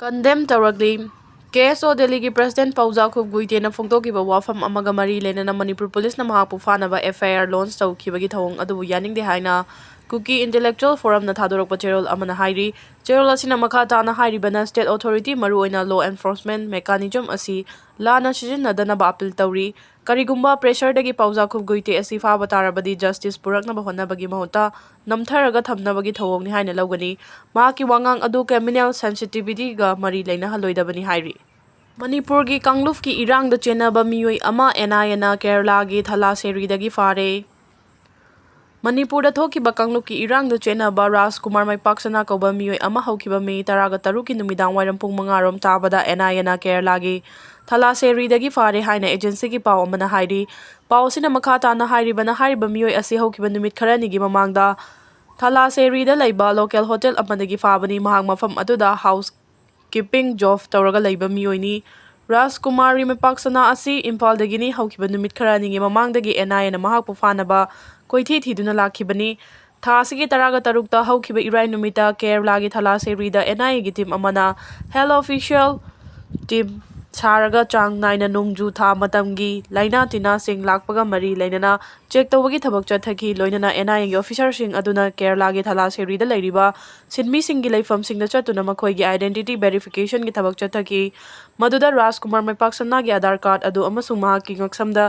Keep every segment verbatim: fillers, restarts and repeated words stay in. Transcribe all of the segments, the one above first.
Condemn ꯇꯧꯔꯛꯂꯤ꯫ ꯀꯦ ꯑꯦꯁ ꯑꯣ ꯗꯦꯜꯂꯤꯒꯤ president ꯄꯥꯎꯖꯥꯈꯨꯞ ꯒꯨꯏꯇꯦꯅ ꯐꯣꯡꯗꯣꯛꯈꯤꯕ ꯋꯥꯐꯝ ꯑꯃꯒ ꯃꯔꯤ ꯂꯩꯅꯅ ꯃꯅꯤꯄꯨꯔ ꯄꯨꯂꯤꯁꯅ ꯃꯍꯥꯛꯄꯨ ꯐꯥꯅꯕ ꯑꯦꯐ ꯑꯥꯏ ꯑꯥꯔ ꯂꯣꯟꯆ ꯇꯧꯈꯤꯕꯒꯤ ꯊꯧꯑꯣꯡ ꯑꯗꯨꯕꯨ ꯌꯥꯅꯤꯡꯗꯦ ꯍꯥꯏꯅ ꯀꯨꯀꯤ ꯏꯟꯇꯦꯂꯦꯛꯆꯨꯋꯦꯜ ꯐꯣꯔꯝꯅ ꯊꯥꯗꯣꯔꯛꯄ ꯆꯦꯔꯣꯜ ꯑꯃꯅ ꯍꯥꯏꯔꯤ꯫ ꯆꯦꯔꯣꯜ ꯑꯁꯤꯅ ꯃꯈꯥ ꯇꯥꯅ ꯍꯥꯏꯔꯤꯕꯅ ꯁ꯭ꯇꯦꯠ ꯑꯣꯊꯣꯔꯤꯇꯤ, ꯃꯔꯨꯑꯣꯏꯅ ꯂꯣ ꯑꯦꯟꯐꯣꯔꯁꯃꯦꯟ ꯃꯦꯀꯥꯅꯤꯖꯝ ꯑꯁꯤ ꯂꯥꯟꯅ ꯁꯤꯖꯤꯟꯅꯗꯅꯕ ꯑꯥꯄꯤꯜ ꯇꯧꯔꯤ꯫ ꯀꯔꯤꯒꯨꯝꯕ ꯄ꯭ꯔꯦꯁꯔꯗꯒꯤ ꯄꯥꯎꯖꯥꯈꯨꯞ ꯒꯨꯏꯇꯦ ꯑꯁꯤ ꯐꯥꯕ ꯇꯥꯔꯕꯗꯤ ꯖꯁꯇꯤꯁ ꯄꯨꯔꯛꯅꯕ ꯍꯣꯠꯅꯕꯒꯤ ꯃꯍꯨꯠꯇ ꯅꯝꯊꯔꯒ ꯊꯝꯅꯕꯒꯤ ꯊꯧꯑꯣꯡꯅꯤ ꯍꯥꯏꯅ ꯂꯧꯒꯅꯤ꯫ ꯃꯍꯥꯛꯀꯤ ꯋꯥꯉꯥꯡ ꯑꯗꯨ ꯀ꯭ꯔꯤꯃꯤꯅꯦꯜ ꯁꯦꯟꯁꯤꯇꯤꯚꯤꯇꯤꯒ ꯃꯔꯤ ꯂꯩꯅꯍꯜꯂꯣꯏꯗꯕꯅꯤ ꯍꯥꯏꯔꯤ꯫ ꯃꯅꯤꯄꯨꯔꯒꯤ ꯀꯥꯡꯂꯨꯞꯀꯤ ꯏꯔꯥꯡꯗ ꯆꯦꯟꯅꯕ ꯃꯤꯑꯣꯏ ꯑꯃ ꯑꯦꯟ ꯑꯥꯏ ꯑꯦꯅ ꯀꯦꯔꯂꯥꯒꯤ ꯊꯂꯥꯁꯦꯔꯤꯗꯒꯤ ꯐꯥꯔꯦ꯫ ꯃꯅꯤꯄꯨꯔꯗ ꯊꯣꯛꯈꯤꯕ ꯀꯥꯡꯂꯨꯞꯀꯤ ꯏꯔꯥꯡꯗ ꯆꯦꯟꯅꯕ ꯔꯥꯖꯀꯨꯃꯥꯔ ꯃꯥꯏꯄꯥꯛꯁꯅꯥ ꯀꯧꯕ ꯃꯤꯑꯣꯏ ꯑꯃ ꯍꯧꯈꯤꯕ ꯃꯦ ꯇꯔꯥꯒ ꯇꯔꯨꯛꯀꯤ ꯅꯨꯃꯤꯗꯥꯡ ꯋꯥꯏꯔꯝ ꯄꯨꯡ ꯃꯉꯥ ꯔꯣꯝ ꯇꯥꯕꯗ ꯑꯦꯟ ꯑꯥꯏ ꯑꯦꯅ ꯀꯦꯔꯂꯥꯒꯤ ꯊꯂꯥꯁꯦꯔꯤꯗꯒꯤ ꯐꯥꯔꯦ ꯍꯥꯏꯅ ꯑꯦꯖꯦꯟꯁꯤꯒꯤ ꯄꯥꯎ ꯑꯃꯅ ꯍꯥꯏꯔꯤ꯫ ꯄꯥꯎ ꯑꯁꯤꯅ ꯃꯈꯥ ꯇꯥꯅ ꯍꯥꯏꯔꯤꯕꯅ, ꯍꯥꯏꯔꯤꯕ ꯃꯤꯑꯣꯏ ꯑꯁꯤ ꯍꯧꯈꯤꯕ ꯅꯨꯃꯤꯠ ꯈꯔꯅꯤꯒꯤ ꯃꯃꯥꯡꯗ ꯊꯂꯥꯁꯦꯔꯤꯗ ꯂꯩꯕ ꯂꯣꯀꯦꯜ ꯍꯣꯇꯦꯜ ꯑꯃꯗꯒꯤ ꯐꯥꯕꯅꯤ꯫ ꯃꯍꯥꯛ ꯃꯐꯝ ꯑꯗꯨꯗ ꯍꯥꯎꯁ ꯀꯤꯄꯤꯡ ꯖꯣꯕ ꯇꯧꯔꯒ ꯂꯩꯕ ꯃꯤꯑꯣꯏꯅꯤ꯫ ꯔꯥꯖꯀꯨꯃꯥꯔ ꯃꯥꯏꯄꯥꯛꯁꯅꯥ ꯑꯁꯤ ꯏꯝꯐꯥꯜꯗꯒꯤꯅꯤ꯫ ꯍꯧꯈꯤꯕ ꯅꯨꯃꯤꯠ ꯈꯔꯅꯤꯒꯤ ꯃꯃꯥꯡꯗꯒꯤ ꯑꯦꯟ ꯑꯥꯏ ꯑꯦꯅ ꯃꯍꯥꯛꯄꯨ ꯐꯥꯅꯕ ꯀꯣꯏꯊꯤ ꯊꯤꯗꯨꯅ ꯂꯥꯛꯈꯤꯕꯅꯤ꯫ ꯊꯥ ꯑꯁꯤꯒꯤ ꯇꯔꯥꯒ ꯇꯔꯨꯛꯇ ꯍꯧꯈꯤꯕ ꯏꯔꯥꯏ ꯅꯨꯃꯤꯠꯇ ꯀꯦꯔꯂꯥꯒꯤ ꯊꯂꯥꯁꯦꯔꯤꯗ ꯑꯦꯟ ꯑꯥꯏ ꯑꯦꯒꯤ ꯇꯤꯝ ꯑꯃꯅ ꯍꯦꯜꯊ ꯑꯣꯐꯤꯁꯤꯌꯦꯜ ꯇꯤꯝ ꯁꯥꯔꯒ ꯆꯥꯡ ꯅꯥꯏꯅ ꯅꯣꯡꯖꯨ ꯊꯥ ꯃꯇꯝꯒꯤ ꯂꯥꯏꯅꯥ ꯇꯤꯟꯅꯥꯁꯤꯡ ꯂꯥꯛꯄꯒ ꯃꯔꯤ ꯂꯩꯅꯅ ꯆꯦꯛ ꯇꯧꯕꯒꯤ ꯊꯕꯛ ꯆꯠꯊꯈꯤ꯫ ꯂꯣꯏꯅꯅ ꯑꯦꯟ ꯑꯥꯏ ꯑꯦꯒꯤ ꯑꯣꯐꯤꯁꯥꯔꯁꯤꯡ ꯑꯗꯨꯅ ꯀꯦꯔꯂꯥꯒꯤ ꯊꯂꯥꯁꯦꯔꯤꯗ ꯂꯩꯔꯤꯕ ꯁꯤꯟꯃꯤꯁꯤꯡꯒꯤ ꯂꯩꯐꯝꯁꯤꯡꯗ ꯆꯠꯇꯨꯅ ꯃꯈꯣꯏꯒꯤ ꯑꯥꯏꯗꯦꯟꯇꯤꯇꯤ ꯚꯦꯔꯤꯐꯤꯀꯦꯁꯟꯒꯤ ꯊꯕꯛ ꯆꯠꯊꯈꯤ꯫ ꯃꯗꯨꯗ ꯔꯥꯖꯀꯨꯃꯥꯔ ꯃꯥꯏꯄꯥꯛꯁꯅꯥꯒꯤ ꯑꯥꯙꯥꯔ ꯀꯥꯔꯗ ꯑꯗꯨ ꯑꯃꯁꯨꯡ ꯃꯍꯥꯛꯀꯤ ꯉꯛꯁꯝꯗ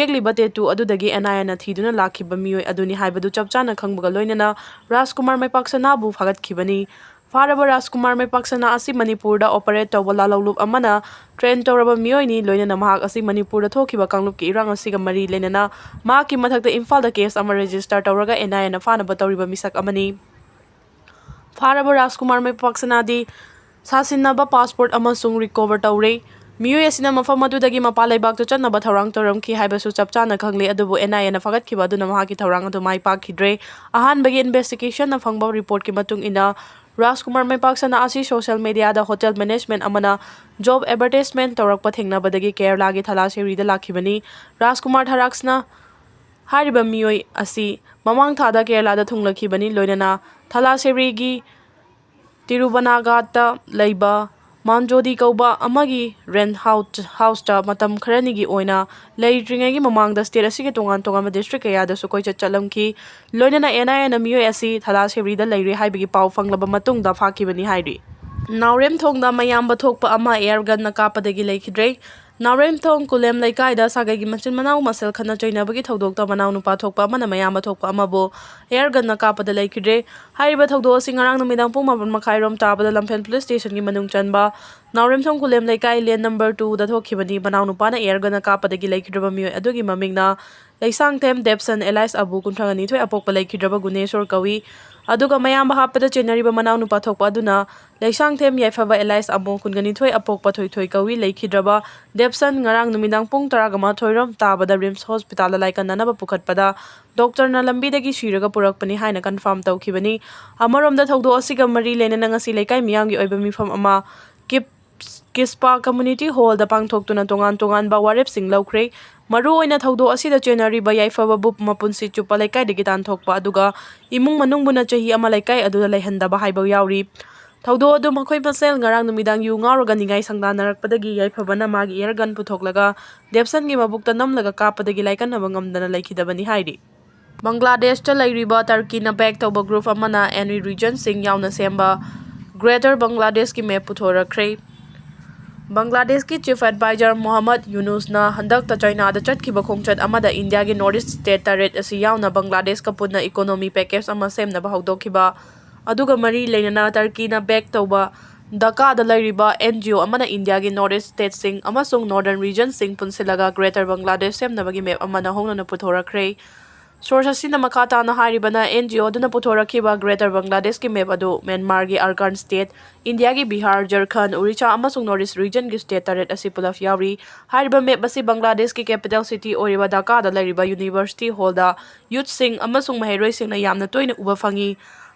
ꯌꯦꯛꯂꯤꯕ ꯇꯦꯇꯨ ꯑꯗꯨꯗꯒꯤ ꯑꯦꯟ ꯑꯥꯏ ꯑꯦꯅ ꯊꯤꯗꯨꯅ ꯂꯥꯛꯈꯤꯕ ꯃꯤꯑꯣꯏ ꯑꯗꯨꯅꯤ ꯍꯥꯏꯕꯗꯨ ꯆꯞ ꯆꯥꯅ ꯈꯪꯕꯒ ꯂꯣꯏꯅꯅ ꯔꯥꯖꯀꯨꯃꯥꯔ ꯃꯥꯏꯄꯥꯛꯁꯅꯥꯕꯨ ꯐꯥꯒꯠꯈꯤꯕꯅꯤ꯫ ꯐꯥꯔꯕ ꯔꯥꯖꯀꯨꯃꯥꯔ ꯃꯥꯏꯄꯥꯛꯁꯅꯥ ꯑꯁꯤ ꯃꯅꯤꯄꯨꯔꯗ ꯑꯣꯄꯔꯦꯠ ꯇꯧꯕ ꯂꯥꯜꯍꯧꯂꯨꯞ ꯑꯃꯅ ꯇ꯭ꯔꯦꯟ ꯇꯧꯔꯕ ꯃꯤꯑꯣꯏꯅꯤ꯫ ꯂꯣꯏꯅꯅ ꯃꯍꯥꯛ ꯑꯁꯤ ꯃꯅꯤꯄꯨꯔꯗ ꯊꯣꯛꯈꯤꯕ ꯀꯥꯡꯂꯨꯞꯀꯤ ꯏꯔꯥꯡ ꯑꯁꯤꯒ ꯃꯔꯤ ꯂꯩꯅꯅ ꯃꯍꯥꯛꯀꯤ ꯃꯊꯛꯇ ꯏꯝꯐꯥꯜꯗ ꯀꯦꯁ ꯑꯃ ꯔꯦꯖꯤꯁꯇꯔ ꯇꯧꯔꯒ ꯑꯦꯟ ꯑꯥꯏ ꯑꯦꯅ ꯐꯥꯅꯕ ꯇꯧꯔꯤꯕ ꯃꯤꯁꯛ ꯑꯃꯅꯤ꯫ ꯐꯥꯔꯕ ꯔꯥꯖꯀꯨꯃꯥꯔ ꯃꯥꯏꯄꯥꯛꯁꯅꯥꯗꯤ ꯁꯥꯁꯤꯟꯅꯕ ꯄꯥꯁꯄꯣꯔꯠ ꯑꯃꯁꯨꯡ ꯔꯤꯀꯣꯚꯔ ꯇꯧꯔꯦ꯫ ꯃꯤꯑꯣꯏ ꯑꯁꯤꯅ ꯃꯐꯝ ꯑꯗꯨꯗꯒꯤ ꯃꯄꯥꯟ ꯂꯩꯕꯥꯛꯇ ꯆꯠꯅꯕ ꯊꯧꯔꯥꯡ ꯇꯧꯔꯝꯈꯤ ꯍꯥꯏꯕꯁꯨ ꯆꯞ ꯆꯥꯅ ꯈꯪꯂꯦ, ꯑꯗꯨꯕꯨ ꯑꯦꯟ ꯑꯥꯏ ꯑꯦꯅ ꯐꯥꯒꯠꯈꯤꯕ ꯑꯗꯨꯅ ꯃꯍꯥꯛꯀꯤ ꯊꯧꯔꯥꯡ ꯑꯗꯨ ꯃꯥꯏ ꯄꯥꯛꯈꯤꯗ꯭ꯔꯦ꯫ ꯑꯍꯥꯟꯕꯒꯤ ꯏꯟꯚꯦꯁꯇꯤꯒꯦꯁꯟꯅ ꯐꯪꯕ ꯔꯤꯄꯣꯔꯠꯀꯤ ꯃꯇꯨꯡ ꯏꯟꯅ, ꯔꯥꯖꯀꯨꯃꯥꯔ ꯃꯥꯏꯄꯥꯛꯁꯅꯥ ꯑꯁꯤ ꯁꯣꯁꯤꯌꯦꯜ ꯃꯦꯗꯤꯌꯥꯗ ꯍꯣꯇꯦꯜ ꯃꯦꯅꯦꯖꯃꯦꯟꯠ ꯑꯃꯅ ꯖꯣꯕ ꯑꯦꯗꯚꯔꯇꯥꯏꯖꯃꯦꯟꯠ ꯇꯧꯔꯛꯄ ꯊꯦꯡꯅꯕꯗꯒꯤ ꯀꯦꯔꯂꯥꯒꯤ ꯊꯂꯥꯁꯦꯔꯤꯗ ꯂꯥꯛꯈꯤꯕꯅꯤ꯫ ꯔꯥꯖꯀꯨꯃꯥꯔ ꯊꯔꯥꯛꯁꯅ ꯍꯥꯏꯔꯤꯕ ꯃꯤꯑꯣꯏ ꯑꯁꯤ ꯃꯃꯥꯡ ꯊꯥꯗ ꯀꯦꯔꯂꯥꯗ ꯊꯨꯡꯂꯈꯤꯕꯅꯤ꯫ ꯂꯣꯏꯅꯅ ꯊꯂꯥꯁꯦꯔꯤꯒꯤ ꯇꯤꯔꯨꯕꯅꯥꯒꯥꯠꯇ ꯂꯩꯕ ꯃꯥꯟꯖꯣꯗꯤ ꯀꯧꯕ ꯑꯃꯒꯤ ꯔꯦꯟꯠ ꯍꯥꯎꯁ ꯍꯥꯎꯁꯇ ꯃꯇꯝ ꯈꯔꯅꯤꯒꯤ ꯑꯣꯏꯅ ꯂꯩꯇ꯭ꯔꯤꯉꯩꯒꯤ ꯃꯃꯥꯡꯗ ꯁ꯭ꯇꯦꯠ ꯑꯁꯤꯒꯤ ꯇꯣꯉꯥꯟ ꯇꯣꯉꯥꯟꯕ ꯗꯤꯁꯇ꯭ꯔꯤꯛ ꯀꯌꯥꯗꯁꯨ ꯀꯣꯏꯆꯠ ꯆꯠꯂꯝꯈꯤ꯫ ꯂꯣꯏꯅꯅ ꯑꯦꯟ ꯑꯥꯏ ꯑꯦꯅ ꯃꯤꯑꯣꯏ ꯑꯁꯤ ꯊꯂꯥ ꯁꯦꯕ꯭ꯔꯤꯗ ꯂꯩꯔꯦ ꯍꯥꯏꯕꯒꯤ ꯄꯥꯎ ꯐꯪꯂꯕ ꯃꯇꯨꯡꯗ ꯐꯥꯈꯤꯕꯅꯤ ꯍꯥꯏꯔꯤ꯫ ꯅꯥꯎꯔꯦꯝꯊꯣꯡꯗ ꯃꯌꯥꯝꯕ ꯊꯣꯛꯄ ꯑꯃ ꯑꯦꯌꯔ ꯒꯟꯅ ꯀꯥꯞꯄꯗꯒꯤ ꯂꯩꯈꯤꯗ꯭ꯔꯦ꯫ ꯅꯥꯎꯔꯦꯝꯊꯣꯡ ꯀꯨꯂꯦꯝ ꯂꯩꯀꯥꯏꯗ ꯁꯥꯒꯩꯒꯤ ꯃꯆꯤꯟ ꯃꯅꯥꯎ ꯃꯁꯦꯜ ꯈꯠꯅ ꯆꯩꯅꯕꯒꯤ ꯊꯧꯗꯣꯛꯇ ꯃꯅꯥꯎꯅꯨꯄꯥ ꯊꯣꯛꯄ ꯑꯃꯅ ꯃꯌꯥꯝꯕ ꯊꯣꯛꯄ ꯑꯃꯕꯨ ꯑꯦꯌꯔ ꯒꯟꯅ ꯀꯥꯞꯄꯗ ꯂꯩꯈꯤꯗ꯭ꯔꯦ꯫ ꯍꯥꯏꯔꯤꯕ ꯊꯧꯗꯣꯛ ꯑꯁꯤ ꯉꯔꯥꯡ ꯅꯨꯃꯤꯗꯥꯡ ꯄꯨꯡ ꯃꯥꯄꯟ ꯃꯈꯥꯏꯔꯣꯝ ꯇꯥꯕꯗ ꯂꯝꯐꯦꯜ ꯄꯨꯂꯤꯁ ꯁ꯭ꯇꯦꯁꯟꯒꯤ ꯃꯅꯨꯡ ꯆꯟꯕ ꯅꯥꯎꯔꯦꯝꯊꯣꯡ ꯈꯨꯂꯦꯝ ꯂꯩꯀꯥꯏ ꯂꯦꯟ ꯅꯝꯕꯔ ꯇꯨꯗ ꯊꯣꯛꯈꯤꯕꯅꯤ꯫ ꯃꯅꯥꯎꯅꯨꯄꯥꯅ ꯑꯦꯌꯔ ꯒꯟꯅ ꯀꯥꯞꯄꯗꯒꯤ ꯂꯩꯈꯤꯗ꯭ꯔꯕ ꯃꯤꯑꯣꯏ ꯑꯗꯨꯒꯤ ꯃꯃꯤꯡꯅ ꯂꯩꯁꯥꯡꯊꯦꯝ ꯗꯦꯞꯁꯟ ꯑꯦꯂꯥꯏꯁ ꯑꯕꯨ, ꯀꯨꯟꯊ꯭ꯔꯥ ꯅꯤꯊꯣꯏ ꯑꯄꯣꯛꯄ, ꯂꯩꯈꯤꯗ꯭ꯔꯕ ꯒꯨꯅꯦꯁꯣꯔ ꯀꯧꯏ꯫ ꯑꯗꯨꯒ ꯃꯌꯥꯝꯕ ꯍꯥꯞꯄꯗ ꯆꯦꯟꯅꯔꯤꯕ ꯃꯅꯥꯎꯅꯨꯄꯥ ꯊꯣꯛꯄ ꯑꯗꯨꯅ ꯂꯩꯁꯥꯡꯊꯦꯝ ꯌꯥꯏꯐꯕ ꯑꯦꯂꯥꯏꯁ ꯑꯃꯨ, ꯀꯨꯟꯒ ꯅꯤꯊꯣꯏ ꯑꯄꯣꯛꯄ, ꯊꯣꯏꯊꯣꯏ ꯀꯧꯏ꯫ ꯂꯩꯈꯤꯗ꯭ꯔꯕ ꯗꯦꯞꯁꯟ ꯉꯔꯥꯡ ꯅꯨꯃꯤꯗꯥꯡ ꯄꯨꯡ ꯇꯔꯥꯒ ꯃꯥꯊꯣꯏ ꯔꯣꯝ ꯇꯥꯕꯗ ꯔꯤꯝꯁ ꯍꯣꯁꯄꯤꯇꯥꯜꯗ ꯂꯥꯏꯀꯟꯅꯅꯕ ꯄꯨꯈꯠꯄꯗ ꯗꯣꯛꯇꯔꯅ ꯂꯝꯕꯤꯗꯒꯤ ꯁꯤꯔꯒ ꯄꯨꯔꯛꯄꯅꯤ ꯍꯥꯏꯅ ꯀꯟꯐꯥꯔꯝ ꯇꯧꯈꯤꯕꯅꯤ꯫ ꯑꯃꯔꯣꯝꯗ ꯊꯧꯗꯣꯛ ꯑꯁꯤꯒ ꯃꯔꯤ ꯂꯩꯅꯅ ꯉꯁꯤ ꯂꯩꯀꯥꯏ ꯃꯤꯌꯥꯝꯒꯤ ꯑꯣꯏꯕ ꯃꯤꯐꯝ ꯑꯃ ꯀꯤꯞ-, ꯀꯤꯁꯄꯥ ꯀꯝꯃ꯭ꯌꯨꯅꯤꯇꯤ ꯍꯣꯜꯗ ꯄꯥꯡꯊꯣꯛꯇꯨꯅ ꯇꯣꯉꯥꯟ ꯇꯣꯉꯥꯟꯕ ꯋꯥꯔꯦꯞꯁꯤꯡ ꯂꯧꯈ꯭ꯔꯦ꯫ ꯃꯔꯨꯑꯣꯏꯅ ꯊꯧꯗꯣꯛ ꯑꯁꯤꯗ ꯆꯦꯟꯅꯔꯤꯕ ꯌꯥꯏꯐꯕꯕꯨ ꯃꯄꯨꯟꯁꯤ ꯆꯨꯞꯄ ꯂꯩꯀꯥꯏꯗꯒꯤ ꯇꯥꯟꯊꯣꯛꯄ, ꯑꯗꯨꯒ ꯏꯃꯨꯡ ꯃꯅꯨꯡꯕꯨꯅ ꯆꯍꯤ ꯑꯃ ꯂꯩꯀꯥꯏ ꯑꯗꯨꯗ ꯂꯩꯍꯟꯗꯕ ꯍꯥꯏꯕ ꯌꯥꯎꯔꯤ꯫ ꯊꯧꯗꯣꯛ ꯑꯗꯨ ꯃꯈꯣꯏ ꯃꯁꯦꯜ ꯉꯔꯥꯡ ꯅꯨꯃꯤꯗꯥꯡ ꯌꯨ ꯉꯥꯎꯔꯒ ꯅꯤꯡꯉꯥꯏ ꯁꯪꯗꯥꯅꯔꯛꯄꯗꯒꯤ ꯌꯥꯏꯐꯕꯅ ꯃꯥꯒꯤ ꯑꯦꯌꯔ ꯒꯟ ꯄꯨꯊꯣꯛꯂꯒ ꯗꯦꯞꯁꯟꯒꯤ ꯃꯕꯨꯛꯇ ꯅꯝꯂꯒ ꯀꯥꯞꯄꯗꯒꯤ ꯂꯥꯏꯀꯠꯅꯕ ꯉꯝꯗꯅ ꯂꯩꯈꯤꯗꯕꯅꯤ ꯍꯥꯏꯔꯤ꯫ ꯕꯪꯒ꯭ꯂꯥꯗꯦꯁꯇ ꯂꯩꯔꯤꯕ ꯇꯔꯀꯤꯅ ꯕꯦꯛ ꯇꯧꯕ ꯒ꯭ꯔꯨꯞ ꯑꯃꯅ ꯑꯦꯟꯔꯤ ꯔꯤꯖꯟꯁꯤꯡ ꯌꯥꯎꯅ ꯁꯦꯝꯕ ꯒ꯭ꯔꯦꯇꯔ ꯕꯪꯒ꯭ꯂꯥꯗꯦꯁꯀꯤ ꯃꯦꯞ ꯄꯨꯊꯣꯔꯛꯈ꯭ꯔꯦ꯫ ꯕꯪꯒ꯭ꯂꯥꯗꯦꯁꯀꯤ ꯆꯤꯐ ꯑꯦꯗꯚꯥꯏꯖꯔ ꯃꯣꯍꯝꯃꯗ ꯌꯨꯅꯨꯁꯅ ꯍꯟꯗꯛꯇ ꯆꯥꯏꯅꯥꯗ ꯆꯠꯈꯤꯕ ꯈꯣꯡꯆꯠ ꯑꯃꯗ ꯏꯟꯗꯤꯌꯥꯒꯤ ꯅꯣꯔꯠ ꯏꯁ ꯁ꯭ꯇꯦꯠ ꯇꯔꯦꯠ ꯑꯁꯤ ꯌꯥꯎꯅ ꯕꯪꯒ꯭ꯂꯥꯗꯦꯁꯀ ꯄꯨꯟꯅ ꯏꯀꯣꯅꯣꯃꯤ ꯄꯦꯀꯦꯖ ꯑꯃ ꯁꯦꯝꯅꯕ ꯍꯧꯗꯣꯛꯈꯤꯕ ꯑꯗꯨꯒ ꯃꯔꯤ ꯂꯩꯅꯅ ꯇꯔꯀꯤꯅ ꯕꯦꯛ ꯇꯧꯕ ꯙꯀꯥꯗ ꯂꯩꯔꯤꯕ ꯑꯦꯟ ꯖꯤ ꯑꯣ ꯑꯃꯅ ꯏꯟꯗꯤꯌꯥꯒꯤ ꯅꯣꯔꯠ ꯏꯁ ꯁ꯭ꯇꯦꯠꯁꯤꯡ ꯑꯃꯁꯨꯡ ꯅꯣꯔꯗꯔꯟ ꯔꯤꯖꯟꯁꯤꯡ ꯄꯨꯟꯁꯤꯜꯂꯒ ꯒ꯭ꯔꯦꯇꯔ ꯕꯪꯒ꯭ꯂꯥꯗꯦꯁ ꯁꯦꯝꯅꯕꯒꯤ ꯃꯦꯞ ꯑꯃ ꯅꯧꯍꯧꯅꯅ ꯄꯨꯊꯣꯔꯛꯈ꯭ꯔꯦ꯫ ꯁꯣꯔꯁ ꯑꯁꯤꯅ ꯃꯈꯥ ꯇꯥꯅ ꯍꯥꯏꯔꯤꯕꯅ, ꯑꯦꯟ ꯖꯤ ꯑꯣ ꯑꯗꯨꯅ ꯄꯨꯊꯣꯔꯛꯈꯤꯕ ꯒ꯭ꯔꯦꯇꯔ ꯕꯪꯒ꯭ꯂꯥꯗꯦꯁꯀꯤ ꯃꯦꯞ ꯑꯗꯨ ꯃ꯭ꯌꯥꯟꯃꯥꯔꯒꯤ ꯑꯔꯀꯥꯟ ꯁ꯭ꯇꯦꯠ, ꯏꯟꯗꯤꯌꯥꯒꯤ ꯕꯤꯍꯥꯔ, ꯖꯔꯈꯟ, ꯑꯣꯔꯤꯁꯥ ꯑꯃꯁꯨꯡ ꯅꯣꯔꯠ ꯏꯁ ꯔꯤꯖꯟꯒꯤ ꯁ꯭ꯇꯦꯠ ꯇꯔꯦꯠ ꯑꯁꯤ ꯄꯨꯂꯞ ꯌꯥꯎꯔꯤ꯫ ꯍꯥꯏꯔꯤꯕ ꯃꯦꯞ ꯑꯁꯤ ꯕꯪꯒ꯭ꯂꯥꯗꯦꯁꯀꯤ ꯀꯦꯄꯤꯇꯦꯜ ꯁꯤꯇꯤ ꯑꯣꯏꯔꯤꯕ ꯙꯥꯀꯥꯗ ꯂꯩꯔꯤꯕ ꯌꯨꯅꯤꯚꯔꯁꯤꯇꯤ ꯍꯣꯜꯗ ꯌꯨꯠꯁꯤꯡ ꯑꯃꯁꯨꯡ ꯃꯍꯩꯔꯣꯏꯁꯤꯡꯅ ꯌꯥꯝꯅ ꯇꯣꯏꯅ ꯎꯕ ꯐꯪꯉꯤ꯫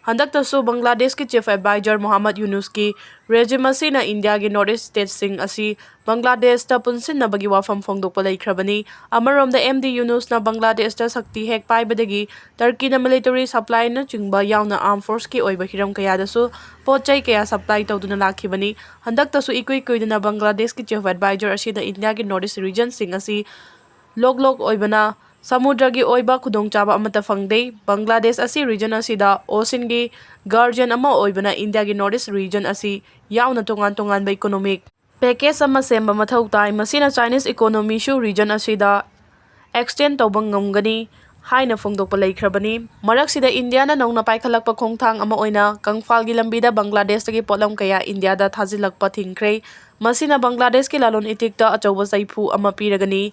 ꯍꯟꯗꯛꯇꯁꯨ ꯕꯪꯒ꯭ꯂꯥꯗꯦꯁꯀꯤ Chief Advisor ꯃꯣꯍꯥꯃꯗ ꯌꯨꯅꯨꯁꯀꯤ regime ꯑꯁꯤꯅ ꯏꯟꯗꯤꯌꯥꯒꯤ North East state ꯁꯤꯡ ꯑꯁꯤ ꯕꯪꯒ꯭ꯂꯥꯗꯦꯁꯇ ꯄꯨꯟꯁꯤꯟꯅꯕꯒꯤ ꯋꯥꯐꯝ ꯐꯣꯡꯗꯣꯛꯄ ꯂꯩꯈ꯭ꯔꯕꯅꯤ꯫ ꯑꯃꯔꯣꯝꯗ, ꯑꯦꯝ ꯗꯤ ꯌꯨꯅꯨꯁꯅ ꯕꯪꯒ꯭ꯂꯥꯗꯦꯁꯇ ꯁꯛꯇꯤ ꯍꯦꯛ ꯄꯥꯏꯕꯗꯒꯤ ꯇꯔꯀꯤꯅ military supply ꯅꯆꯤꯡꯕ ꯌꯥꯎꯅ armed force ꯀꯤ ꯑꯣꯏꯕ ꯍꯤꯔꯝ ꯀꯌꯥꯗꯁꯨ ꯄꯣꯠ ꯆꯩ ꯀꯌꯥ supply ꯇꯧꯗꯨꯅ ꯂꯥꯛꯈꯤꯕꯅꯤ꯫ ꯍꯟꯗꯛꯇꯁꯨ ꯏꯀꯨꯏ ꯀꯨꯏꯗꯅ ꯕꯪꯒ꯭ꯂꯥꯗꯦꯁꯀꯤ Chief Advisor ꯑꯁꯤꯅ ꯏꯟꯗꯤꯌꯥꯒꯤ North East region ꯁꯤꯡ ꯑꯁꯤ ꯂꯣꯛ ꯂꯣꯛ ꯑꯣꯏꯕꯅ ꯁꯃꯨꯗ꯭ꯔꯒꯤ ꯑꯣꯏꯕ ꯈꯨꯗꯣꯡꯆꯥꯕ ꯑꯃꯠꯇ ꯐꯪꯗꯦ꯫ ꯕꯪꯒ꯭ꯂꯥꯗꯦꯁ ꯑꯁꯤ region ꯑꯁꯤꯗ ocean ꯒꯤ guardian ꯑꯃ ꯑꯣꯏꯕꯅ ꯏꯟꯗꯤꯌꯥꯒꯤ North East region ꯑꯁꯤ ꯌꯥꯎꯅ ꯇꯣꯉꯥꯟ ꯇꯣꯉꯥꯟꯕ economic package ꯑꯃ ꯁꯦꯝꯕ ꯃꯊꯧ ꯇꯥꯏ꯫ ꯃꯁꯤꯅ Chinese economy ꯁꯨ region ꯑꯁꯤꯗ extend ꯇꯧꯕ ꯉꯝꯒꯅꯤ ꯍꯥꯏꯅ ꯐꯣꯡꯗꯣꯛꯄ ꯂꯩꯈ꯭ꯔꯕꯅꯤ꯫ ꯃꯔꯛꯁꯤꯗ ꯏꯟꯗꯤꯌꯥꯅ ꯅꯧꯅ ꯄꯥꯏꯈꯠꯂꯛꯄ ꯈꯣꯡꯊꯥꯡ ꯑꯃ ꯑꯣꯏꯅ ꯀꯪꯐꯥꯜꯒꯤ ꯂꯝꯕꯤꯗ ꯕꯪꯒ꯭ꯂꯥꯗꯦꯁꯇꯒꯤ ꯄꯣꯠꯂꯝ ꯀꯌꯥ ꯏꯟꯗꯤꯌꯥꯗ ꯊꯥꯖꯤꯜꯂꯛꯄ ꯊꯤꯡꯈ꯭ꯔꯦ꯫ ꯃꯁꯤꯅ ꯕꯪꯒ꯭ꯂꯥꯗꯦꯁꯀꯤ ꯂꯂꯣꯟ ꯏꯇꯤꯛꯇ ꯑꯆꯧꯕ ꯆꯩꯐꯨ ꯑꯃ ꯄꯤꯔꯒꯅꯤ꯫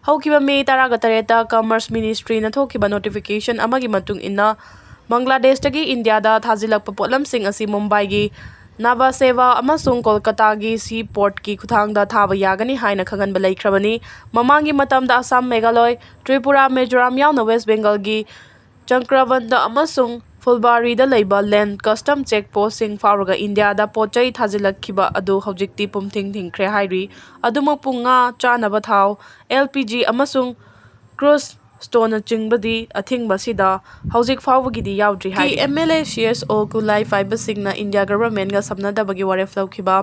ꯍꯧꯈꯤꯕ ꯃꯦ ꯇꯔꯥꯒ ꯇꯔꯦꯠꯇ Commerce Ministry ꯅ ꯊꯣꯛꯈꯤꯕ notification ꯑꯃꯒꯤ ꯃꯇꯨꯡ ꯏꯟꯅ, ꯕꯪꯒ꯭ꯂꯥꯗꯦꯁꯇꯒꯤ ꯏꯟꯗꯤꯌꯥꯗ ꯊꯥꯖꯤꯜꯂꯛꯄ ꯄꯣꯠꯂꯝꯁꯤꯡ ꯑꯁꯤ ꯃꯨꯝꯕꯥꯏꯒꯤ ꯅꯥꯚꯥ ꯁꯦꯚꯥ ꯑꯃꯁꯨꯡ ꯀꯣꯜꯀꯇꯥꯒꯤ sea port ꯀꯤ ꯈꯨꯠꯊꯥꯡꯗ ꯊꯥꯕ ꯌꯥꯒꯅꯤ ꯍꯥꯏꯅ ꯈꯪꯍꯟꯕ ꯂꯩꯈ꯭ꯔꯕꯅꯤ꯫ ꯃꯃꯥꯡꯒꯤ ꯃꯇꯝꯗ ꯑꯁꯥꯝ, ꯃꯦꯘꯥꯂꯣꯏ, ꯇ꯭ꯔꯤꯄꯨꯔꯥ, ꯃꯤꯖꯣꯔꯥꯝ ꯌꯥꯎꯅ West Bengal ꯒꯤ ꯆꯪꯀ꯭ꯔꯕꯟꯗ ꯑꯃꯁꯨꯡ ꯐꯨꯜꯕꯥꯔꯤꯗ ꯂꯩꯕ land custom check post ꯁꯤꯡ ꯐꯥꯎꯔꯒ ꯏꯟꯗꯤꯌꯥꯗ ꯄꯣꯠ ꯆꯩ ꯊꯥꯖꯤꯜꯂꯛꯈꯤꯕ ꯑꯗꯨ ꯍꯧꯖꯤꯛꯇꯤ ꯄꯨꯝꯊꯤꯡ ꯊꯤꯡꯈ꯭ꯔꯦ ꯍꯥꯏꯔꯤ꯫ ꯑꯗꯨꯃꯛꯄꯨ ꯉꯥ, ꯆꯥꯅꯕ ꯊꯥꯎ, L P G ꯑꯃꯁꯨꯡ crude stone ꯅꯆꯤꯡꯕꯗꯤ ꯑꯊꯤꯡꯕ ꯑꯁꯤꯗ ꯍꯧꯖꯤꯛ ꯐꯥꯎꯕꯒꯤꯗꯤ ꯌꯥꯎꯗ꯭ꯔꯤ ꯍꯥꯏꯔꯤ꯫ M L A, C S O, ꯈꯨꯠꯂꯥꯏ ꯄꯥꯏꯕꯁꯤꯡꯅ ꯏꯟꯗꯤꯌꯥ government ꯒ ꯁꯝꯅꯗꯕꯒꯤ ꯋꯥꯔꯦꯞ ꯂꯧꯈꯤꯕ꯫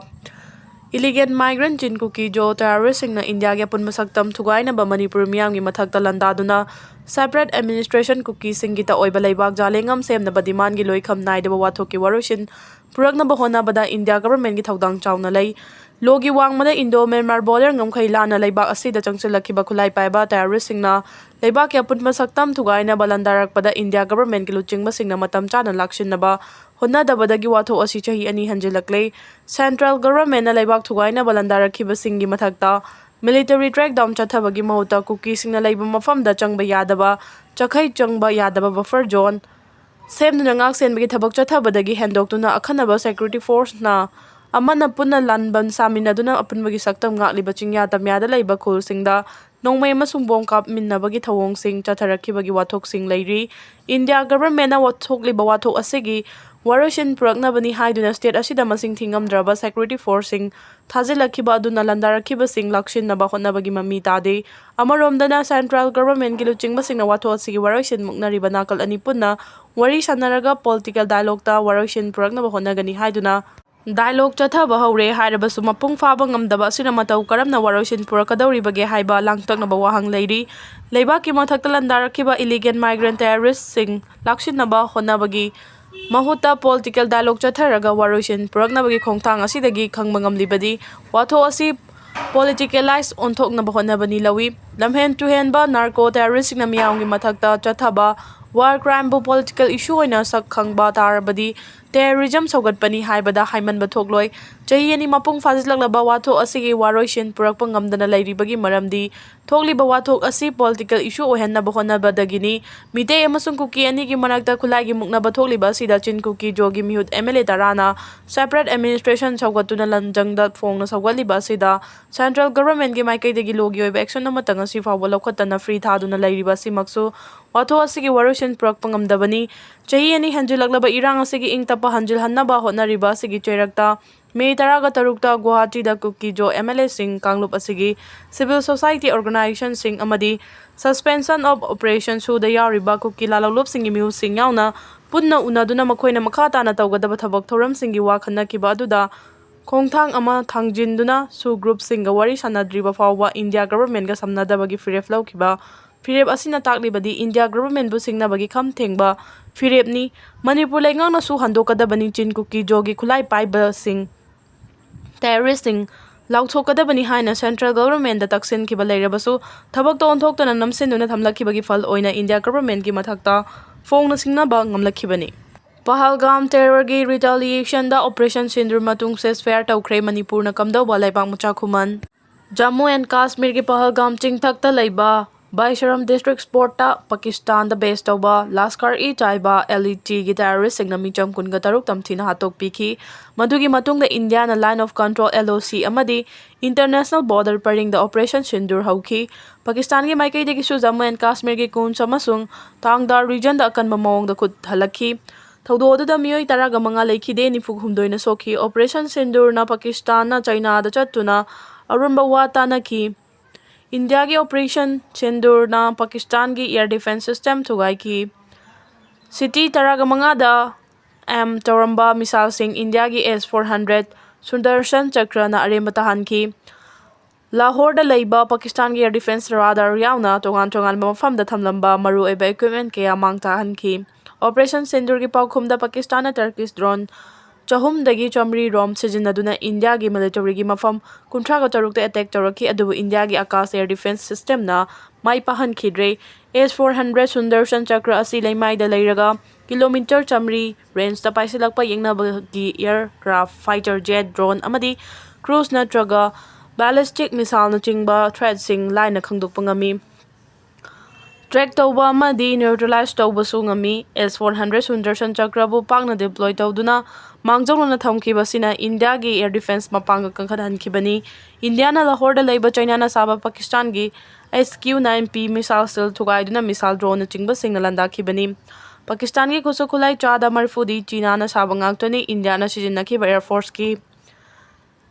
Illegal migrant Chin Kuki-Zo terrorist ꯁꯤꯡꯅ ꯏꯟꯗꯤꯌꯥꯒꯤ ꯑꯄꯨꯟꯕ ꯁꯛꯇꯝ ꯊꯨꯒꯥꯏꯅꯕ ꯃꯅꯤꯄꯨꯔ ꯃꯤꯌꯥꯝꯒꯤ ꯃꯊꯛꯇ ꯂꯥꯟꯗꯥꯗꯨꯅ separate administration ꯀꯨꯀꯤꯁꯤꯡꯒꯤ ꯇ ꯑꯣꯏꯕ ꯂꯩꯕꯥꯛ ꯖꯥꯂꯦꯡꯉꯝ ꯁꯦꯝꯅꯕ demand ꯒꯤ ꯂꯣꯏꯈꯝ ꯅꯥꯏꯗꯕ ꯋꯥꯊꯣꯛꯀꯤ ꯋꯥꯔꯣꯏꯁꯤꯟ ꯄꯨꯔꯛꯅꯕ ꯍꯣꯠꯅꯕꯗ ꯏꯟꯗꯤꯌꯥ government ꯀꯤ ꯊꯧꯗꯥꯡ ꯆꯥꯎꯅ ꯂꯩ꯫ ꯂꯣꯒꯤ ꯋꯥꯡꯃꯗ Indo Myanmar border ꯉꯝꯈꯩ ꯂꯥꯟꯅ ꯂꯩꯕꯥꯛ ꯑꯁꯤꯗ ꯆꯪꯁꯤꯜꯂꯛꯈꯤꯕ ꯈꯨꯠꯂꯥꯏ ꯄꯥꯏꯕ terrorist ꯁꯤꯡꯅ ꯂꯩꯕꯥꯛꯀꯤ ꯑꯄꯨꯟꯕ ꯁꯛꯇꯝ ꯊꯨꯒꯥꯏꯅꯕ ꯂꯥꯟꯗꯥꯔꯛꯄꯗ ꯏꯟꯗꯤꯌꯥ government ꯀꯤ ꯂꯨꯆꯤꯡꯕꯁꯤꯡꯅ ꯃꯇꯝ ꯆꯥꯅ ꯂꯥꯛꯁꯤꯟꯅꯕ ꯍꯣꯠꯅꯗꯕꯗꯒꯤ ꯋꯥꯊꯣꯛ ꯑꯁꯤ ꯆꯍꯤ ꯑꯅꯤ ꯍꯟꯖꯤꯜꯂꯛꯂꯦ꯫ Central government ꯅ ꯂꯩꯕꯥꯛ ꯊꯨꯒꯥꯏꯅꯕ ꯂꯥꯟꯗꯥꯔꯛꯈꯤꯕꯁꯤꯡꯒꯤ ꯃꯊꯛꯇ military crackdown ꯆꯠꯊꯕꯒꯤ ꯃꯍꯨꯠꯇ ꯀꯨꯀꯤꯁꯤꯡꯅ ꯂꯩꯕ ꯃꯐꯝꯗ ꯆꯪꯕ ꯌꯥꯗꯕ, ꯆꯈꯩ ꯆꯪꯕ ꯌꯥꯗꯕ buffer zone ꯁꯦꯝꯗꯨꯅ ꯉꯥꯛ ꯁꯦꯟꯕꯒꯤ ꯊꯕꯛ ꯆꯠꯊꯕꯗꯒꯤ ꯍꯦꯟꯗꯣꯛꯇꯨꯅ ꯑꯈꯟꯅꯕ security force ꯅ ꯑꯃꯅ ꯄꯨꯟꯅ ꯂꯥꯟꯕꯟ ꯁꯥꯃꯤꯟꯅꯗꯨꯅ ꯑꯄꯨꯟꯕꯒꯤ ꯁꯛꯇꯝ ꯉꯥꯛꯂꯤꯕ ꯆꯤꯡꯌꯥ ꯇꯝꯌꯥꯗ ꯂꯩꯕ ꯈꯨꯜꯁꯤꯡꯗ ꯅꯣꯡꯃꯩ ꯑꯃꯁꯨꯡ ꯕꯣꯝ ꯀꯥꯞꯃꯤꯟꯅꯕꯒꯤ ꯊꯧꯑꯣꯡꯁꯤꯡ ꯆꯠꯊꯔꯛꯈꯤꯕꯒꯤ ꯋꯥꯊꯣꯛꯁꯤꯡ ꯂꯩꯔꯤ꯫ ꯏꯟꯗꯤꯌꯥ ꯒꯚꯔꯟꯃꯦꯟꯠꯅ ꯊꯣꯛꯂꯤꯕ ꯋꯥꯊꯣꯛ ꯑꯁꯤꯒꯤ ꯋꯥꯔꯣꯏꯁꯤꯟ ꯄꯨꯔꯛꯅꯕꯅꯤ ꯍꯥꯏꯗꯨꯅ ꯁ꯭ꯇꯦꯠ ꯑꯁꯤꯗ ꯃꯁꯤꯡ ꯊꯤꯉꯝꯗ꯭ꯔꯕ ꯁꯦꯀ꯭ꯌꯨꯔꯤꯇꯤ ꯐꯣꯔꯁꯁꯤꯡ ꯊꯥꯖꯤꯜꯂꯛꯈꯤꯕ ꯑꯗꯨꯅ ꯂꯥꯟꯗꯥꯔꯛꯈꯤꯕꯁꯤꯡ ꯂꯥꯛꯁꯤꯟꯅꯕ ꯍꯣꯠꯅꯕꯒꯤ ꯃꯃꯤ ꯇꯥꯗꯦ꯫ ꯑꯃꯔꯣꯝꯗꯅ ꯁꯦꯟꯇ꯭ꯔꯦꯜ ꯒꯚꯔꯟꯃꯦꯟꯠꯀꯤ ꯂꯨꯆꯤꯡꯕꯁꯤꯡꯅ ꯋꯥꯊꯣꯛ ꯑꯁꯤꯒꯤ ꯋꯥꯔꯣꯏꯁꯤꯟ ꯃꯨꯛꯅꯔꯤꯕ ꯅꯥꯀꯜ ꯑꯅꯤ ꯄꯨꯟꯅ ꯋꯥꯔꯤ ꯁꯥꯟꯅꯔꯒ ꯄꯣꯂꯤꯇꯤꯀꯦꯜ ꯗꯥꯏꯂꯣꯒꯇ ꯋꯥꯔꯣꯏꯁꯤꯟ ꯄꯨꯔꯛꯅꯕ ꯍꯣꯠꯅꯒꯅꯤ ꯍꯥꯏꯗꯨꯅ ꯗꯥꯏꯂꯣꯒ ꯆꯠꯊꯕ ꯍꯧꯔꯦ ꯍꯥꯏꯔꯕꯁꯨ ꯃꯄꯨꯡ ꯐꯥꯕ ꯉꯝꯗꯕ ꯑꯁꯤꯅ ꯃꯇꯧ ꯀꯔꯝꯅ ꯋꯥꯔꯣꯏꯁꯤꯟ ꯄꯨꯔꯛꯀꯗꯧꯔꯤꯕꯒꯦ ꯍꯥꯏꯕ ꯂꯥꯡꯇꯛꯅꯕ ꯋꯥꯍꯪ ꯂꯩꯔꯤ꯫ ꯂꯩꯕꯥꯛꯀꯤ ꯃꯊꯛꯇ ꯂꯥꯟꯗꯥꯔꯛꯈꯤꯕ ꯏꯂꯤꯒꯦꯜ ꯃꯥꯏꯒ꯭ꯔꯦꯟꯠ ꯇꯦꯔꯣꯔꯤꯁ꯭ꯠꯁꯤꯡ ꯂꯥꯛꯁꯤꯟꯅꯕ ꯍꯣꯠꯅꯕꯒꯤ ꯃꯍꯨꯠꯇ ꯄꯣꯂꯤꯇꯤꯀꯦꯜ ꯗꯥꯏꯂꯣꯒ ꯆꯠꯊꯔꯒ ꯋꯥꯔꯣꯏꯁꯤꯟ ꯄꯨꯔꯛꯅꯕꯒꯤ ꯈꯣꯡꯊꯥꯡ ꯑꯁꯤꯗꯒꯤ ꯈꯪꯕ ꯉꯝꯂꯤꯕꯗꯤ ꯋꯥꯊꯣꯛ ꯑꯁꯤ ꯄꯣꯂꯤꯇꯤꯀꯦꯂꯥꯏꯖ ꯑꯣꯟꯊꯣꯛꯅꯕ ꯍꯣꯠꯅꯕꯅꯤ ꯂꯧꯏ꯫ ꯂꯝꯍꯦꯟ ꯇꯨꯍꯦꯟꯕ ꯅꯥꯔꯀꯣ ꯇꯦꯔꯣꯔꯤꯁ꯭ꯠꯁꯤꯡꯅ ꯃꯤꯌꯥꯝꯒꯤ ꯃꯊꯛꯇ ꯆꯠꯊꯕ ꯋꯥꯔ ꯀ꯭ꯔꯥꯏꯝꯕꯨ ꯄꯣꯂꯤꯇꯤꯀꯦꯜ ꯏꯁꯨ ꯑꯣꯏꯅ ꯁꯛ ꯈꯪꯕ ꯇꯥꯔꯕꯗꯤ ꯇꯦꯔꯣꯔꯤꯖꯝ ꯁꯧꯒꯠꯄꯅꯤ ꯍꯥꯏꯕꯗ ꯍꯥꯏꯃꯟꯕ ꯊꯣꯛꯂꯣꯏ꯫ ꯆꯍꯤ ꯑꯅꯤ ꯃꯄꯨꯡ ꯐꯥꯖꯤꯜꯂꯛꯂꯕ ꯋꯥꯊꯣꯛ ꯑꯁꯤꯒꯤ ꯋꯥꯔꯣꯏꯁꯤꯟ ꯄꯨꯔꯛꯄ ꯉꯝꯗꯅ ꯂꯩꯔꯤꯕꯒꯤ ꯃꯔꯝꯗꯤ ꯊꯣꯛꯂꯤꯕ ꯋꯥꯊꯣꯛ ꯑꯁꯤ ꯄꯣꯂꯤꯇꯤꯀꯦꯜ ꯏꯁꯨ ꯑꯣꯏꯍꯟꯅꯕ ꯍꯣꯠꯅꯕꯗꯒꯤꯅꯤ꯫ ꯃꯤꯇꯩ ꯑꯃꯁꯨꯡ ꯀꯨꯀꯤ ꯑꯅꯤꯒꯤ ꯃꯔꯛꯇ ꯈꯨꯠꯂꯥꯏꯒꯤ ꯃꯨꯛꯅꯕ ꯊꯣꯛꯂꯤꯕ ꯑꯁꯤꯗ ꯆꯤꯟ ꯀꯨꯀꯤ ꯖꯣꯒꯤ ꯃꯤꯍꯨꯠ ꯑꯦꯝ ꯑꯦꯜ ꯑꯦ ꯇꯔꯥꯅ ꯁꯦꯄꯔꯦꯠ ꯑꯦꯗꯃꯤꯅꯤꯁꯇ꯭ꯔꯦꯁꯟ ꯁꯧꯒꯠꯇꯨꯅ ꯂꯟꯖꯪꯗ ꯐꯣꯡꯅ ꯁꯧꯒꯠꯂꯤꯕ ꯑꯁꯤꯗ ꯁꯦꯟꯇ꯭ꯔꯦꯜ ꯒꯚꯔꯟꯃꯦꯟꯠꯀꯤ ꯃꯥꯏꯀꯩꯗꯒꯤ ꯂꯣꯒꯤ ꯑꯣꯏꯕ ꯑꯦꯛꯁꯟ ꯑꯃꯠꯇ ꯉꯁꯤ ꯐꯥꯎꯕ ꯂꯧꯈꯠꯇꯅ ꯐ꯭ꯔꯤ ꯊꯥꯗꯨꯅ ꯂꯩꯔꯤꯕ ꯑꯁꯤꯃꯛꯁꯨ ꯋꯥꯊꯣꯛ ꯑꯁꯤꯒꯤ ꯋꯥꯔꯣꯏꯁꯤꯟ ꯄꯨꯔꯛꯄ ꯉꯝꯗꯕꯅꯤ꯫ ꯆꯍꯤ ꯑꯅꯤ ꯍꯦꯟꯖꯤꯜꯂꯛꯂꯕ ꯏꯔꯥꯡ ꯑꯁꯤꯒꯤ ꯏꯪ ꯇꯞꯄ ꯍꯟꯖꯤꯜꯍꯟꯅꯕ ꯍꯣꯠꯅꯔꯤꯕ ꯑꯁꯤꯒꯤ ꯆꯩꯔꯛꯇ ꯃꯦ ꯇꯔꯥꯒ ꯇꯔꯨꯛꯇ ꯒꯨꯋꯥꯍꯥꯇꯤꯗ ꯀꯨꯀꯤ ꯖꯣ ꯑꯦꯝ ꯑꯦꯜ ꯑꯦꯁꯤꯡ ꯀꯥꯡꯂꯨꯞ ꯑꯁꯤꯒꯤ ꯁꯤꯚꯤꯜ ꯁꯣꯁꯥꯏꯇꯤ ꯑꯣꯔꯒꯅꯥꯏꯖꯦꯁꯟꯁꯤꯡ ꯑꯃꯗꯤ ꯁꯁꯄꯦꯟꯁꯟ ꯑꯣꯐ ꯑꯣꯄꯔꯦꯁꯟ ꯁꯨꯗ ꯌꯥꯎꯔꯤꯕ ꯀꯨꯀꯤ ꯂꯥꯂꯣꯡꯂꯨꯞꯁꯤꯡꯒꯤ ꯃꯤꯍꯨꯠꯁꯤꯡ ꯌꯥꯎꯅ ꯄꯨꯟꯅ ꯎꯅꯗꯨꯅ ꯃꯈꯣꯏꯅ ꯃꯈꯥ ꯇꯥꯅ ꯇꯧꯒꯗꯕ ꯊꯕꯛ ꯊꯧꯔꯝꯁꯤꯡꯒꯤ ꯋꯥ ꯈꯟꯅꯈꯤꯕ ꯑꯗꯨꯗ ꯈꯣꯡꯊꯥꯡ ꯑꯃ ꯊꯥꯡꯖꯤꯟꯗꯨꯅ ꯁꯨ ꯒ꯭ꯔꯨꯞꯁꯤꯡꯒ ꯋꯥꯔꯤ ꯁꯥꯟꯅꯗ꯭ꯔꯤꯕ ꯐꯥꯎꯕ ꯏꯟꯗꯤꯌꯥ ꯒꯚꯔꯟꯃꯦꯟꯠꯀ ꯁꯝꯅꯗꯕꯒꯤ ꯐꯤꯔꯦꯞ ꯂꯧꯈꯤꯕ꯫ ꯐꯤꯔꯦꯞ ꯑꯁꯤꯅ ꯇꯥꯛꯂꯤꯕꯗꯤ ꯏꯟꯗꯤꯌꯥ ꯒꯚꯔꯟꯃꯦꯟꯠꯄꯨ ꯁꯤꯡꯅꯕꯒꯤ ꯈꯝ ꯊꯦꯡꯕ ꯐꯤꯔꯦꯞꯅꯤ꯫ ꯃꯅꯤꯄꯨꯔ ꯂꯩꯉꯥꯛꯅꯁꯨ ꯍꯟꯗꯣꯛꯀꯗꯕꯅꯤ ꯆꯤꯟ ꯀꯨꯀꯤ ꯖꯣꯒꯤ ꯈꯨꯠꯂꯥꯏ ꯄꯥꯏꯕꯁꯤꯡ, ꯇꯦꯔꯣꯔꯤꯁ꯭ꯠꯁꯤꯡ ꯂꯥꯎꯊꯣꯛꯀꯗꯕꯅꯤ ꯍꯥꯏꯅ ꯁꯦꯟꯇ꯭ꯔꯦꯜ ꯒꯚꯔꯟꯃꯦꯟꯠꯇ ꯇꯛꯁꯤꯟꯈꯤꯕ ꯂꯩꯔꯕꯁꯨ ꯊꯕꯛꯇ ꯑꯣꯟꯊꯣꯛꯇꯅ ꯅꯝꯁꯤꯟꯗꯨꯅ ꯊꯝꯂꯛꯈꯤꯕꯒꯤ ꯐꯜ ꯑꯣꯏꯅ ꯏꯟꯗꯤꯌꯥ ꯒꯚꯔꯟꯃꯦꯟꯠꯀꯤ ꯃꯊꯛꯇ ꯐꯣꯡꯅ ꯁꯤꯡꯅꯕ ꯉꯝꯂꯛꯈꯤꯕꯅꯤ꯫ ꯄꯍꯜꯒꯥꯝ ꯇꯦꯔꯣꯔꯒꯤ ꯔꯤꯇꯥꯂꯤꯌꯦꯁꯟꯗ ꯑꯣꯄꯔꯦꯁꯟ ꯁꯤꯟꯗꯨꯔ ꯃꯇꯨꯡ ꯁꯦꯁꯐꯥꯌꯔ ꯇꯧꯈ꯭ꯔꯦ ꯃꯅꯤꯄꯨꯔꯅ ꯀꯝꯗꯧꯕ ꯂꯩꯕꯥꯛ ꯃꯆꯥ ꯈꯨꯃꯟ꯫ ꯖꯝꯃꯨ ꯑꯦꯟ ꯀꯥꯁꯃꯤꯔꯒꯤ ꯄꯍꯜꯒꯥꯝ ꯆꯤꯡꯊꯛꯇ ꯂꯩꯕ ꯕꯥꯏꯁꯔꯝ ꯗꯤꯁꯇ꯭ꯔꯤꯛ ꯁ꯭ꯄꯣꯔꯠꯇ ꯄꯥꯀꯤꯁꯇꯥꯟꯗ ꯕꯦꯁ ꯇꯧꯕ ꯂꯥꯁꯀꯔ ꯏ ꯇꯥꯏꯕꯥ, L E T, ꯒꯤ ꯇꯦꯔꯣꯔꯤꯁꯁꯤꯡꯅ ꯃꯤꯆꯝ ꯀꯨꯟꯒ ꯇꯔꯨꯛ ꯇꯝꯊꯤꯅ ꯍꯥꯠꯇꯣꯛꯄꯤꯈꯤ꯫ ꯃꯗꯨꯒꯤ ꯃꯇꯨꯡꯗ ꯏꯟꯗꯤꯌꯥꯅ Line of Control, L O C, ꯑꯃꯗꯤ International Border ꯄꯔꯤꯡꯗ Operation Sindoor ꯍꯧꯈꯤ꯫ ꯄꯥꯀꯤꯁꯇꯥꯟꯒꯤ ꯃꯥꯏꯀꯩꯗꯒꯤꯁꯨ ꯖꯝꯃꯨ ꯑꯦꯟ ꯀꯥꯁꯃꯤꯔꯒꯤ ꯀꯨꯟꯁ ꯑꯃꯁꯨꯡ ꯊꯥꯡꯗꯥꯔ ꯔꯤꯖꯟꯗ ꯑꯀꯟꯕ ꯃꯑꯣꯡꯗ ꯈꯨꯠ ꯍꯜꯂꯛꯈꯤ꯫ ꯊꯧꯗꯣꯛ ꯑꯗꯨꯗ ꯃꯤꯑꯣꯏ ꯇꯔꯥꯒ ꯃꯉꯥ ꯂꯩꯈꯤꯗꯦ, ꯅꯤꯐꯨ ꯍꯨꯝꯗꯣꯏꯅ ꯁꯣꯛꯈꯤ꯫ Operation Sindoorꯅ ꯄꯥꯀꯤꯁꯇꯥꯟꯅ ꯆꯥꯏꯅꯥꯗ ꯆꯠꯇꯨꯅ ꯑꯔꯨꯝꯕ ꯋꯥ ꯇꯥꯅꯈꯤ꯫ ꯏꯟꯗꯤꯌꯥꯒꯤ Operation Sindoorꯅ ꯄꯥꯀꯤꯁꯇꯥꯟꯒꯤ air defence system ꯊꯨꯒꯥꯏꯈꯤ꯫ ꯁꯤꯇꯤ ꯇꯔꯥꯒ ꯃꯉꯥꯗ ꯑꯦꯝ ꯇꯧꯔꯝꯕ ꯃꯤꯁꯥꯏꯜꯁꯤꯡ ꯏꯟꯗꯤꯌꯥꯒꯤ S four hundred Sudarshan Chakraꯅ ꯑꯔꯦꯝꯕ ꯇꯥꯍꯟꯈꯤ꯫ ꯂꯥꯍꯣꯔꯗ ꯂꯩꯕ ꯄꯥꯀꯤꯁꯇꯥꯟꯒꯤ air defence radar ꯌꯥꯎꯅ ꯇꯣꯉꯥꯟ ꯇꯣꯉꯥꯟꯕ ꯃꯐꯝꯗ ꯊꯝꯂꯝꯕ ꯃꯔꯨꯑꯣꯏꯕ equipment ꯀꯌꯥ ꯃꯥꯡ ꯇꯥꯛꯍꯟꯈꯤ꯫ Operation Sindoorꯒꯤ ꯄꯥꯎꯈꯨꯝꯗ ꯄꯥꯀꯤꯁꯇꯥꯟꯅ Turkish drone ꯆꯍꯨꯝꯗꯒꯤ ꯆꯥꯃꯔꯤ ꯔꯣꯝ ꯁꯤꯖꯤꯟꯅꯗꯨꯅ ꯏꯟꯗꯤꯌꯥꯒꯤ militaryꯒꯤ ꯃꯐꯝ ꯀꯨꯟꯊ꯭ꯔꯥꯒ ꯇꯔꯨꯛꯇ attack ꯇꯧꯔꯛꯈꯤ, ꯑꯗꯨꯕꯨ ꯏꯟꯗꯤꯌꯥꯒꯤ Akash air defence systemꯅ ꯃꯥꯏ ꯄꯥꯛꯍꯟꯈꯤꯗ꯭ꯔꯦ꯫ S four hundred Sudarshan Chakra ꯑꯁꯤ ꯂꯩꯃꯥꯏꯗ ꯂꯩꯔꯒ ꯀꯤꯂꯣꯃꯤꯇꯔ ꯆꯥꯃꯔꯤ rangeꯇ ꯄꯥꯏꯁꯤꯜꯂꯛꯄ ꯌꯦꯛꯅꯕꯒꯤ aircraft, fighter jet, drone ꯑꯃꯗꯤ cruise ꯅꯠꯇ꯭ꯔꯒ ballistic missileꯅꯆꯤꯡꯕ threatꯁꯤꯡ ꯂꯥꯏꯅ ꯈꯪꯗꯣꯛꯄ ꯉꯝꯃꯤ꯫ Track ꯇꯧꯕ ꯑꯃꯗꯤ neutralize ꯇꯧꯕꯁꯨ ꯉꯝꯃꯤ꯫ S four hundred Sudarshan Chakraꯕꯨ ꯄꯥꯛꯅ deploy ꯇꯧꯗꯨꯅ ꯃꯥꯡꯖꯧꯅꯅ ꯊꯝꯈꯤꯕꯁꯤꯅ ꯏꯟꯗꯤꯌꯥꯒꯤ air defence ꯃꯄꯥꯡꯒꯜ ꯀꯟꯈꯠꯍꯟꯈꯤꯕꯅꯤ꯫ ꯏꯟꯗꯤꯌꯥꯅ ꯂꯥꯍꯣꯔꯗ ꯂꯩꯕ ꯆꯥꯏꯅꯥꯅ ꯁꯥꯕ ꯄꯥꯀꯤꯁꯇꯥꯟꯒꯤ S Q nine P missile shield ꯊꯨꯒꯥꯏꯗꯨꯅ missile droneꯅꯆꯤꯡꯕꯁꯤꯡꯅ ꯂꯥꯟꯗꯥꯈꯤꯕꯅꯤ꯫ ꯄꯥꯀꯤꯁꯇꯥꯟꯒꯤ ꯈꯨꯠꯁꯨ ꯈꯨꯠꯂꯥꯏ ꯆꯥꯗ ꯃꯔꯤꯐꯨꯗꯤ ꯆꯤꯅꯥꯅ ꯁꯥꯕ ꯉꯥꯛꯇꯅꯤ꯫ ꯏꯟꯗꯤꯌꯥꯅ ꯁꯤꯖꯤꯟꯅꯈꯤꯕ air forceꯀꯤ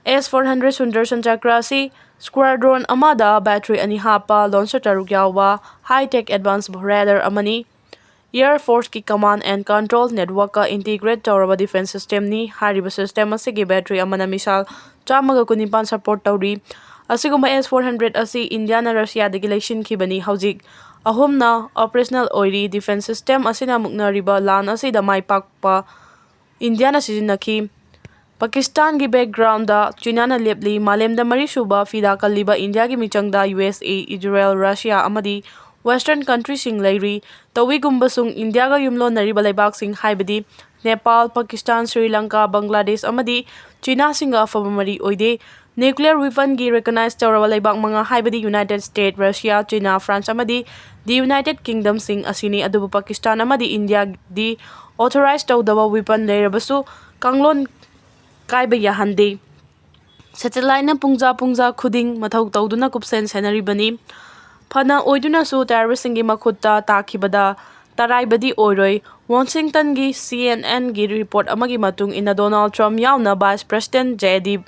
S four hundred Sudarshan Chakra ꯑꯁꯤ squadron ꯑꯃꯗ battery ꯑꯅꯤ ꯍꯥꯞꯄ, launcher ꯇꯔꯨꯛ ꯌꯥꯎꯕ, high tech advanced radar ꯑꯃꯅꯤ꯫ Air Forceꯀꯤ command and control networkꯀ integrate ꯇꯧꯔꯕ defence systemꯅꯤ꯫ ꯍꯥꯏꯔꯤꯕ system ꯑꯁꯤꯒꯤ battery ꯑꯃꯅ missile ꯆꯥꯝꯃꯒ ꯀꯨꯟꯅꯤꯄꯥꯟ support ꯇꯧꯔꯤ꯫ ꯑꯁꯤꯒꯨꯝꯕ S four hundred ꯑꯁꯤ ꯏꯟꯗꯤꯌꯥꯅ ꯔꯁꯤꯌꯥꯗꯒꯤ ꯂꯩꯁꯤꯟꯈꯤꯕꯅꯤ꯫ ꯍꯧꯖꯤꯛ ꯑꯍꯨꯝꯅ operational ꯑꯣꯏꯔꯤ꯫ Defence system ꯑꯁꯤꯅ ꯃꯨꯛꯅꯔꯤꯕ ꯂꯥꯟ ꯑꯁꯤꯗ ꯃꯥꯏ ꯄꯥꯛꯄ ꯏꯟꯗꯤꯌꯥꯅ ꯁꯤꯖꯤꯟꯅꯈꯤ꯫ ꯄꯥꯀꯤꯁꯇꯥꯟꯒꯤ backgroundꯗ ꯆꯤꯅꯥꯅ ꯂꯦꯞꯂꯤ꯫ ꯃꯥꯂꯦꯝꯗ ꯃꯔꯤꯁꯨꯕ ꯐꯤꯗꯥ ꯀꯜꯂꯤꯕ ꯏꯟꯗꯤꯌꯥꯒꯤ ꯃꯤꯆꯪꯗ U S A, Israel, Russia ꯑꯃꯗꯤ Western countryꯁꯤꯡ ꯂꯩꯔꯤ꯫ ꯇꯧꯏꯒꯨꯝꯕꯁꯨꯡ ꯏꯟꯗꯤꯌꯥꯒ ꯌꯨꯝꯂꯣꯟꯅꯔꯤꯕ ꯂꯩꯕꯥꯛꯁꯤꯡ ꯍꯥꯏꯕꯗꯤ ꯅꯦꯄꯥꯜ, ꯄꯥꯀꯤꯁꯇꯥꯟ, ꯁ꯭ꯔꯤ ꯂꯪꯀꯥ, ꯕꯪꯒ꯭ꯂꯥꯗꯦꯁ ꯑꯃꯗꯤ ꯆꯤꯅꯥꯁꯤꯡꯒ ꯑꯐꯕ ꯃꯔꯤ ꯑꯣꯏꯗꯦ꯫ Nuclear weaponꯒꯤ recognize ꯇꯧꯔꯕ ꯂꯩꯕꯥꯛ ꯃꯉꯥ ꯍꯥꯏꯕꯗꯤ United States, Russia, China, France ꯑꯃꯗꯤ the United Kingdomꯁꯤꯡ ꯑꯁꯤꯅꯤ꯫ ꯑꯗꯨꯕꯨ ꯄꯥꯀꯤꯁꯇꯥꯟ ꯑꯃꯗꯤ ꯏꯟꯗꯤꯌꯥꯗꯤ authorize ꯇꯧꯗꯕ weapon ꯂꯩꯔꯕꯁꯨ ꯀꯥꯡꯂꯣꯟ ꯀꯥꯏꯕ ꯌꯥꯍꯟꯗꯦ꯫ Satelliteꯅ ꯄꯨꯡꯖꯥ ꯄꯨꯡꯖꯥ ꯈꯨꯗꯤꯡ ꯃꯊꯧ ꯇꯧꯗꯨꯅ ꯀꯨꯞꯁꯦꯟ ꯁꯦꯟꯅꯔꯤꯕꯅꯤ꯫ ꯐꯅ ꯑꯣꯏꯗꯨꯅꯁꯨ terroristꯁꯤꯡꯒꯤ ꯃꯈꯨꯠꯇ ꯇꯥꯈꯤꯕꯗ ꯇꯔꯥꯏꯕꯗꯤ ꯑꯣꯏꯔꯣꯏ꯫ Washingtonꯒꯤ CNNꯒꯤ report ꯑꯃꯒꯤ ꯃꯇꯨꯡ ꯏꯟꯅ Donald Trump ꯌꯥꯎꯅ Vice President JD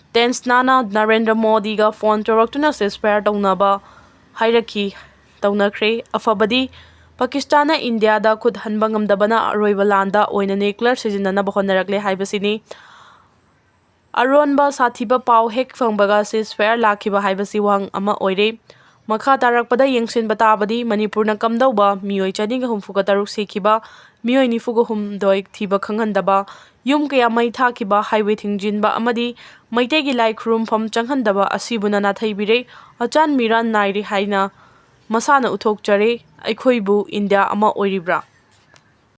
Vanceꯅ Narendra ꯃꯣꯗꯤꯒ phone ꯇꯧꯔꯛꯇꯨꯅ ceasefire ꯇꯧꯅꯕ ꯍꯥꯏꯔꯛꯈꯤ꯫ ꯇꯧꯅꯈ꯭ꯔꯦ꯫ ꯑꯐꯕꯗꯤ ꯄꯥꯀꯤꯁꯇꯥꯟꯅ ꯏꯟꯗꯤꯌꯥꯗ ꯈꯨꯠ ꯍꯟꯕ ꯉꯝꯗꯕꯅ ꯑꯔꯣꯏꯕ ꯂꯥꯟꯗ ꯑꯣꯏꯅ nuclear ꯁꯤꯖꯤꯟꯅꯅꯕ ꯍꯣꯠꯅꯔꯛꯂꯦ ꯍꯥꯏꯕꯁꯤꯅꯤ꯫ ꯑꯔꯣꯟꯕ ꯁꯥꯊꯤꯕ ꯄꯥꯎ ꯍꯦꯛ ꯐꯪꯕꯒ ceasefire ꯂꯥꯛꯈꯤꯕ ꯍꯥꯏꯕꯁꯤ ꯋꯥꯍꯪ ꯑꯃ ꯑꯣꯏꯔꯦ꯫ ꯃꯈꯥ ꯇꯥꯔꯛꯄꯗ ꯌꯦꯡꯁꯤꯟꯕ ꯇꯥꯕꯗꯤ ꯃꯅꯤꯄꯨꯔꯅ ꯀꯝꯗꯧꯕ ꯃꯤꯑꯣꯏ ꯆꯅꯤꯒ ꯍꯨꯝꯐꯨꯒ ꯇꯔꯨꯛ ꯁꯤꯈꯤꯕ, ꯃꯤꯑꯣꯏ ꯅꯤꯐꯨꯒ ꯍꯨꯝꯗꯣꯏ ꯊꯤꯕ ꯈꯪꯍꯟꯗꯕ, ꯌꯨꯝ ꯀꯌꯥ ꯃꯩ ꯊꯥꯈꯤꯕ, highway ꯊꯤꯡꯖꯤꯟꯕ ꯑꯃꯗꯤ ꯃꯩꯇꯩꯒꯤ ꯂꯥꯏ ꯈꯨꯔꯨꯝꯐꯝ ꯆꯪꯍꯟꯗꯕ ꯑꯁꯤꯕꯨꯅ ꯅꯥꯊꯩꯕꯤꯔꯦ꯫ ꯑꯆꯥꯟ ꯃꯤꯔꯥꯟ ꯅꯥꯏꯔꯦ ꯍꯥꯏꯅ ꯃꯁꯥꯅ ꯎꯠꯊꯣꯛꯆꯔꯦ꯫ ꯑꯩꯈꯣꯏꯕꯨ ꯏꯟꯗꯤꯌꯥ ꯑꯃ ꯑꯣꯏꯔꯤꯕ꯭ꯔꯥ?